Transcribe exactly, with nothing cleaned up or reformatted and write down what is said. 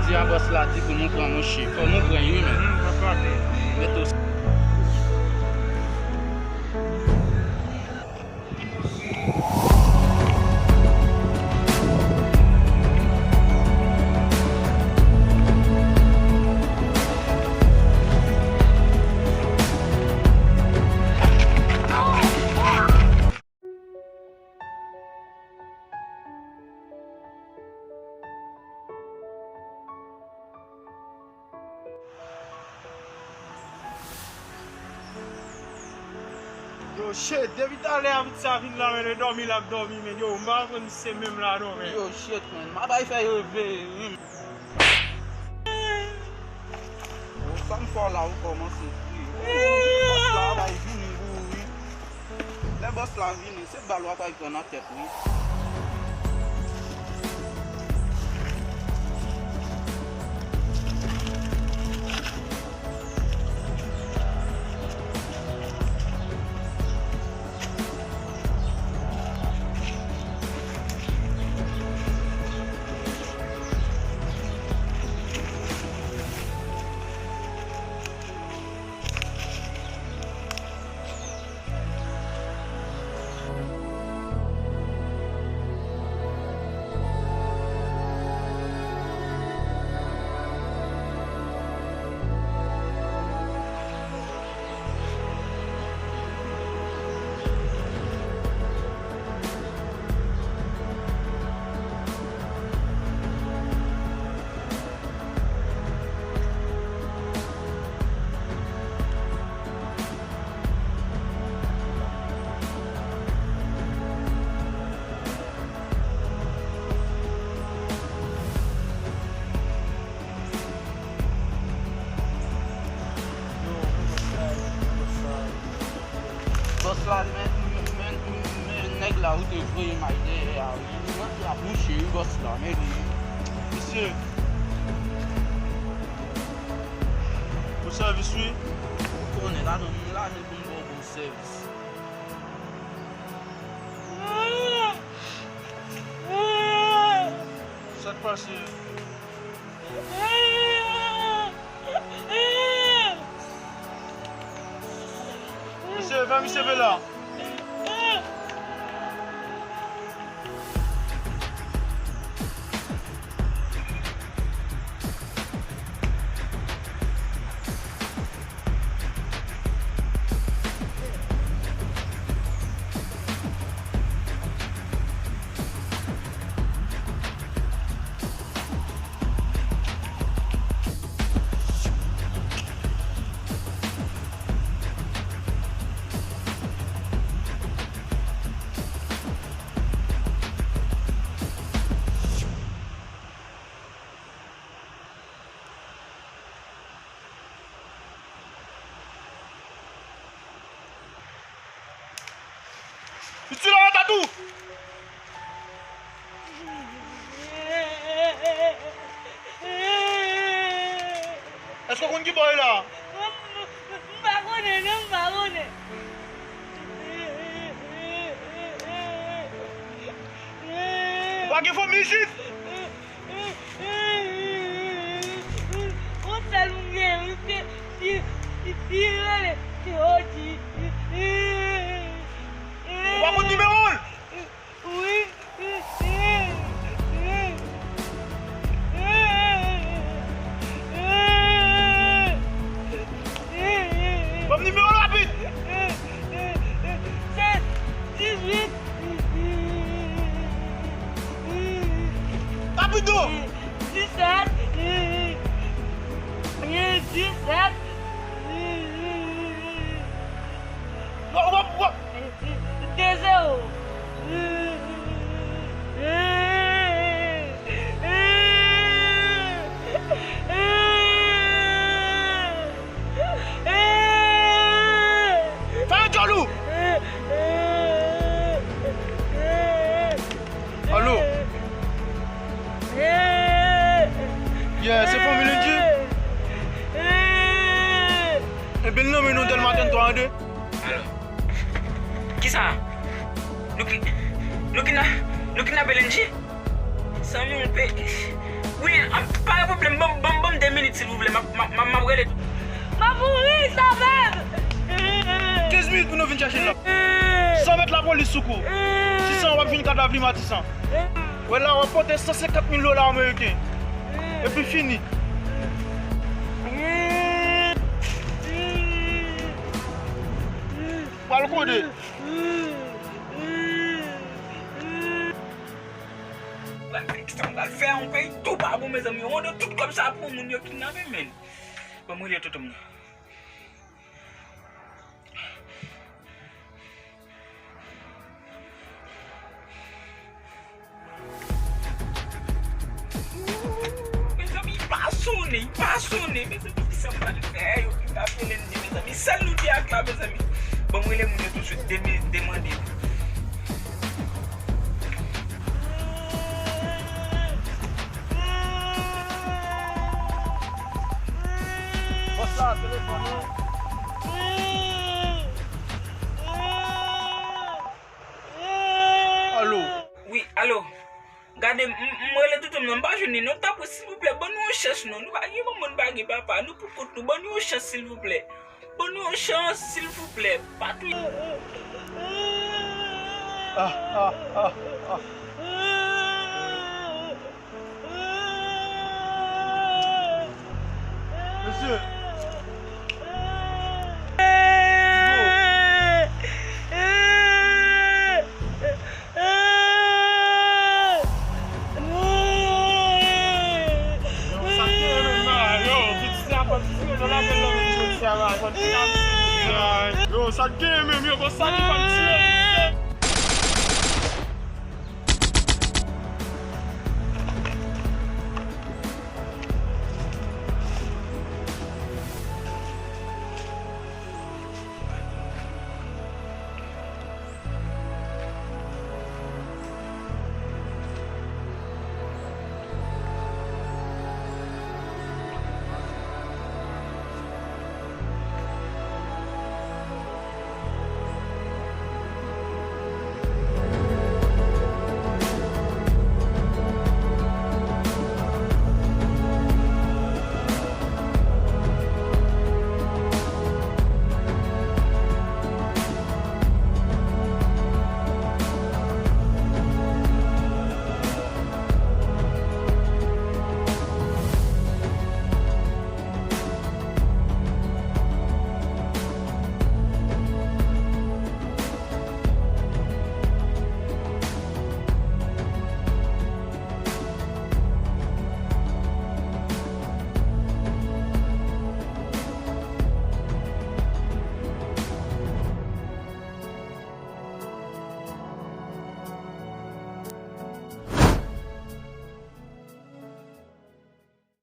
Deja bòs la di pou nou pran, monchè. Fò nou pran, wi, men. Mete w. Yo, shit, depi talè a pitit sa vin la, men, e dòmi l ap dòmi, men. Yo, m pa konprann si se menm la non, men. Yo, shit, man, m ap bay fè yo reveye, wi. Bon, sa m fè w la, ou kòmanse kriye. Bòs la bay vini pou ou, wi. Lè bòs la vini, se bal w ap al pran nan tèt, wi. Bòs la, men, men, men, men nèg la ou te voye m al dèyè a, wi. Mwen te ap mouche, wi, bòs la, men li. Mesye. Pou sèvis, wi. Ou konnen, la, non, m la, men pou m ba w bon sèvis. Sa k pase? Misye, fè misye veye la. Misye la, Tatou! Èske w konn ki bò e la? M pa konnen, non, m pa konnen. Ou pa gen fanmi isit? Yon sèl moun gen, wi, se, li, li, li rele Jodi. Ou pa konn nimewo l? Wi. Ban m nimewo l rapid. Se dizuit. Rapid non. Disèt. Disèt. Wap, wap, wap. De zewo. Fè yon djòl ou. Alo. Yeah, se fanmi Lindji. Ebyen, l nan men nou Dèlmaten twa an de. Alo. Kisa? Nou ki-, nou kidna-, nou kidnape Lindji? Zanmi m pe-, Wi, pa gen pwoblèm, ban m, ban m, ban m de minit silvouplè, m ap, m ap, m ap, m ap rele. M ap mouri, Samuel! Kenz minit pou nou vin chèche l la. Samuel, lapolis, soukou. Tisan, w ap vin kadav li, Matisan. Wè la, w ap pote san senkant mil dola ameriken. Epi fini. Pral kode. Pral fè sa m pral fè, yon peyi tou pa bon, mezanmi. Yo mande tout kòb sa pou moun yo kidnape, men. Ban m rele tonton m nan. Mezanmi, pa sonnen, pa sonnen. Mezanmi, kisa m pral fè? Yo kidnape Lendy, mezanmi. Sèl nou te ak la, mezanmi. Ban m rele moun yo tousuit, de minit, demande. Bòs la, telefòn ou. Alo. Wi, alo. Gade, m, m, m rele tonton m nan, m pa jwenn li non. Tanpri, silvouplè, ban nou yon chans non. Nou pa gen manman, nou pa gen papa. Nou pou kont nou. Ban nou yon chans, silvouplè. Ban nou yon chans, silvouplè. Pa tou. Ah, ah, ah, ah. Mesye. Yo, sa k genyen menm la? Yo, pitit sa pa t fre nan lapenn nan menm jodi a la. Yo, sa k genyen menm, yo, bon, sa ki pa t fre.